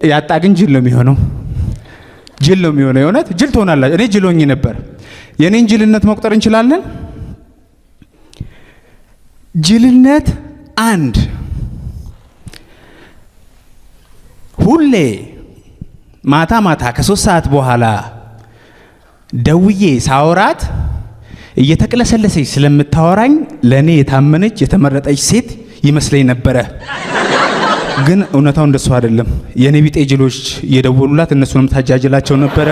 ያጣ ግን ጅል ነው የሚሆነው። ጅል ነው የሚሆነው። የእውነት ጅል ትሆናላችሁ። እኔ ጅል ሆኜ ነበር። የእኔን ጅልነት መቁጠር እንችላለን። ጅልነት አንድ፣ ሁሌ ማታ ማታ ከ3 ሰዓት በኋላ ደውዬ ሳወራት እየተቅለሰለሰች ስለምታወራኝ ለእኔ የታመነች የተመረጠች ሴት ይመስለኝ ነበረ። ግን እውነታው እንደሱ አይደለም። የኔ ቢጤ ጅሎች እየደወሉላት እነሱንም ታጃጅላቸው ነበረ።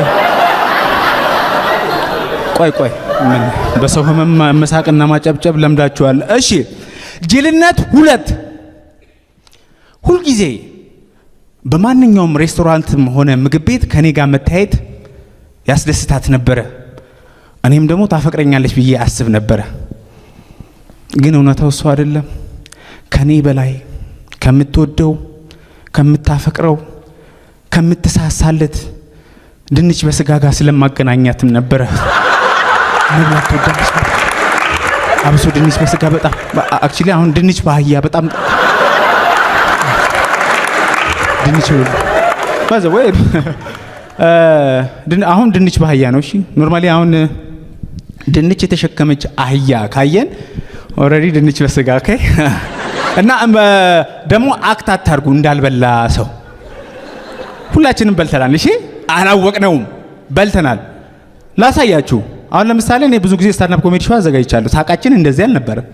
ቆይ ቆይ፣ ምን በሰው ህመም መሳቅና ማጨብጨብ ለምዳችኋል። እሺ፣ ጅልነት ሁለት፣ ሁልጊዜ በማንኛውም ሬስቶራንትም ሆነ ምግብ ቤት ከኔ ጋር መታየት ያስደስታት ነበረ። እኔም ደግሞ ታፈቅረኛለች ብዬ አስብ ነበረ። ግን እውነታው እሱ አይደለም። ከኔ በላይ ከምትወደው፣ ከምታፈቅረው፣ ከምትሳሳለት ድንች በስጋ ጋር ስለማገናኛትም ነበረ። መብላት ትወዳለች። አብሶ ድንች በስጋ በጣም፣ actually አሁን ድንች በአህያ በጣም፣ ድንች by the way አሁን ድንች በአህያ ነው። እሺ፣ normally አሁን ድንች የተሸከመች አህያ ካየን already ድንች በስጋ፣ okay። እና ደግሞ act አታርጉ እንዳልበላ ሰው። ሁላችንም በልተናል። እሺ፣ አላወቅነውም፣ በልተናል። ላሳያችሁ። አሁን ለምሳሌ እኔ ብዙ ጊዜ stand up comedy show አዘጋጅቻለሁ። ሳቃችን እንደዚህ አልነበረም።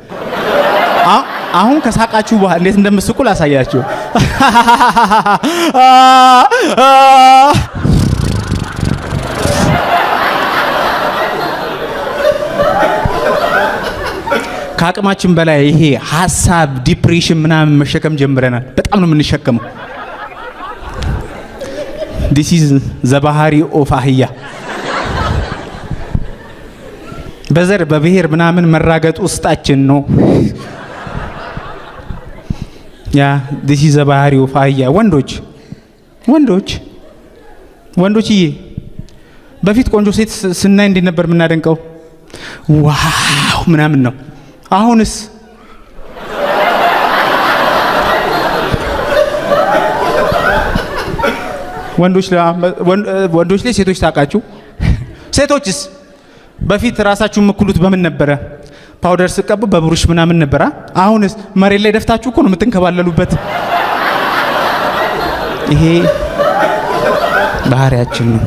አሁን ከሳቃችሁ በኋላ እንዴት እንደምስቁ ላሳያችሁ። ከአቅማችን በላይ ይሄ ሀሳብ፣ depression ምናምን መሸከም ጀምረናል። በጣም ነው የምንሸከመው። This is the ባህሪ of አህያ። በዘር በብሔር ምናምን መራገጥ ውስጣችን ነው። Yeah, this is the ባህሪ of አህያ። ወንዶች፣ ወንዶች፣ ወንዶችዬ፣ በፊት ቆንጆ ሴት ስናይ እንዴት ነበር የምናደንቀው? Wow ምናምን ነው። አሁንስ? ወንዶች ላይ ሴቶች ታውቃችሁ? ሴቶችስ በፊት ራሳችሁን የምትኩሉት በምን ነበረ? Powder ስቀቡ በብሩሽ ምናምን ነበረ። አሁንስ መሬት ላይ ደፍታችሁ እኮ ነው የምትንከባለሉበት። ይሄ ባህሪያችን ነው።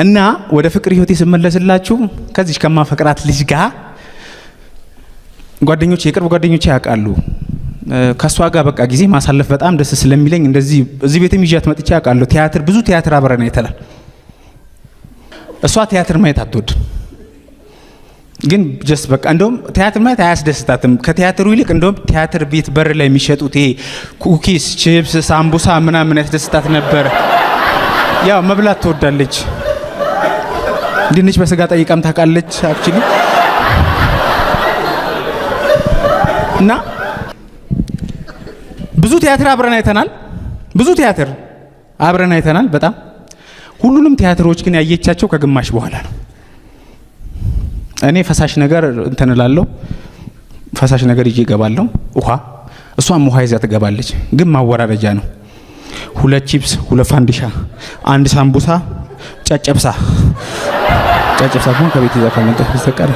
እና ወደ ፍቅር ህይወቴ ስመለስላችሁ ከዚች ከማፈቅራት ልጅ ጋር ጓደኞች፣ የቅርብ ጓደኞቼ ያውቃሉ። ከእሷ ጋር በቃ ጊዜ ማሳለፍ በጣም ደስ ስለሚለኝ እንደዚህ እዚህ ቤትም ይዣት መጥቼ ያውቃለሁ። ቲያትር፣ ብዙ ቲያትር አብረን አይተናል። እሷ ቲያትር ማየት አትወድም፣ ግን just በቃ እንደውም ቲያትር ማየት አያስደስታትም። ከቲያትሩ ይልቅ እንደውም ቲያትር ቤት በር ላይ የሚሸጡት ይሄ cookies፣ ቺፕስ፣ ሳምቡሳ ምናምን ያስደስታት ነበር። ያው መብላት ትወዳለች። ድንች በስጋ ጠይቃም ታውቃለች actually። እና ብዙ ቲያትር አብረን አይተናል። ብዙ ቲያትር አብረን አይተናል። በጣም ሁሉንም ቲያትሮች ግን ያየቻቸው ከግማሽ በኋላ ነው። እኔ ፈሳሽ ነገር እንትን እላለሁ፣ ፈሳሽ ነገር ይዤ እገባለሁ፣ ውሃ። እሷም ውሃ ይዛ ትገባለች። ግን ማወራረጃ ነው። ሁለት ቺፕስ፣ ሁለት ፋንዲሻ፣ አንድ ሳምቡሳ፣ ጨጨብሳ። ጨጨብሳ እንኳን ከቤት ይዛ ካልመጣች በስተቀር።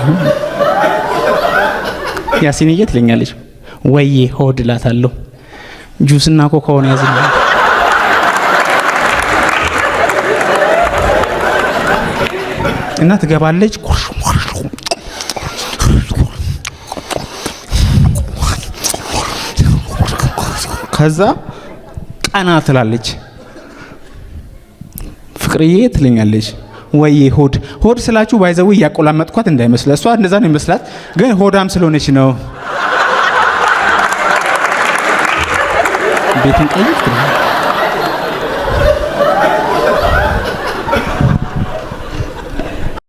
ያሲንዬ ትለኛለች። ወዬ ሆድ እላታለሁ። ጁስና ኮካውን ያዝልኝ። እና ትገባለች። ከዛ ቀና ትላለች። ፍቅርዬ ትለኛለች። ወዬ ሆድ። ሆድ ስላችሁ by the way እያቆላመጥኳት እንዳይመስል። እሷ እንደዛ ነው ይመስላት፣ ግን ሆዳም ስለሆነች ነው። ቤትን ቀይር ትላለች።